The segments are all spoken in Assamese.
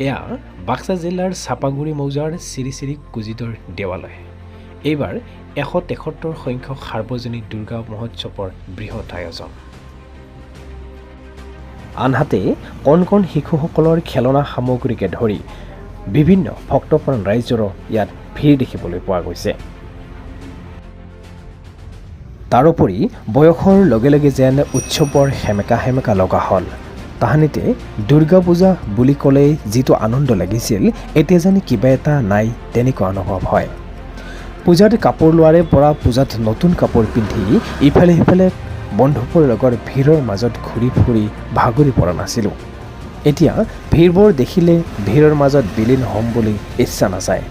এয়া বাক্সা জিলাৰ চাপাগুৰি মৌজাৰ শ্ৰী শ্ৰী কুজিধৰ দেৱালয়। এইবাৰ 173 সংখ্যক সাৰ্বজনীন দুৰ্গা মহোৎসৱৰ বৃহৎ আয়োজন। আনহাতে কণ কণ শিশুসকলৰ খেলনা সামগ্ৰীকে ধৰি বিভিন্ন ভক্তপ্ৰাণ ৰাইজৰো ইয়াত ভিৰ দেখিবলৈ পোৱা গৈছে। তাৰোপৰি বয়সৰ লগে লগে যেন উৎসৱৰ সেমেকা সেমেকা লগা হ'ল। তাহানিতে দুৰ্গা পূজা বুলি ক'লেই যিটো আনন্দ লাগিছিল, এতিয়া যেন কিবা এটা নাই, তেনেকুৱা অনুভৱ হয়। পূজাত কাপোৰ লোৱাৰে পৰা পূজাত নতুন কাপোৰ পিন্ধি ইফালে সিফালে বন্ধুবোৰৰ লগত ভিৰৰ মাজত ঘূৰি ফুৰি ভাগৰি পৰা নাছিলোঁ। এতিয়া ভিৰবোৰ দেখিলে ভিৰৰ মাজত বিলীন হ'ম বুলি ইচ্ছা নাযায়।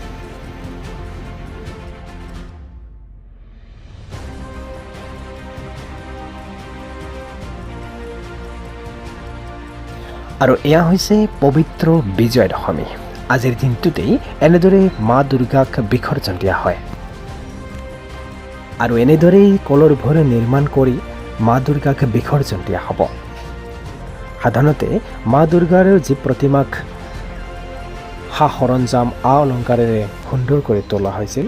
আৰু এয়া হৈছে পবিত্ৰ বিজয়া দশমী। আজিৰ দিনটোতেই এনেদৰে মা দুৰ্গাক বিসৰ্জন দিয়া হয় আৰু এনেদৰেই কলৰ ভৰ নিৰ্মাণ কৰি মা দুৰ্গাক বিসৰ্জন দিয়া হ'ব। সাধাৰণতে মা দুৰ্গাৰ যি প্ৰতিমাক সা সৰঞ্জাম, আ অলংকাৰেৰে সুন্দৰ কৰি তোলা হৈছিল,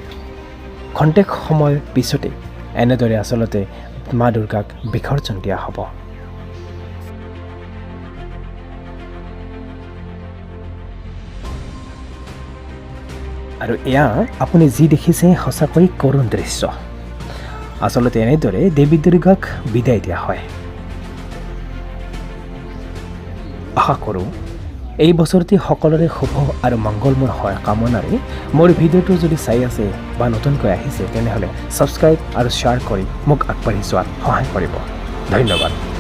খন্তেক সময় পিছতেই এনেদৰে আচলতে মা দুৰ্গাক বিসৰ্জন দিয়া হ'ব। আৰু এয়া আপুনি যি দেখিছে, সঁচাকৈ কৰুণ দৃশ্য। আচলতে এনেদৰে দেৱী দুৰ্গাক বিদায় দিয়া হয়। আশা কৰোঁ এই বছৰটি সকলোৰে শুভ আৰু মংগলময় হয় কামনাৰে মোৰ ভিডিঅ'টো যদি চাই আছে বা নতুনকৈ আহিছে, তেনেহ'লে ছাবস্ক্ৰাইব আৰু শ্বেয়াৰ কৰি মোক আগবাঢ়ি যোৱাত সহায় কৰিব। ধন্যবাদ।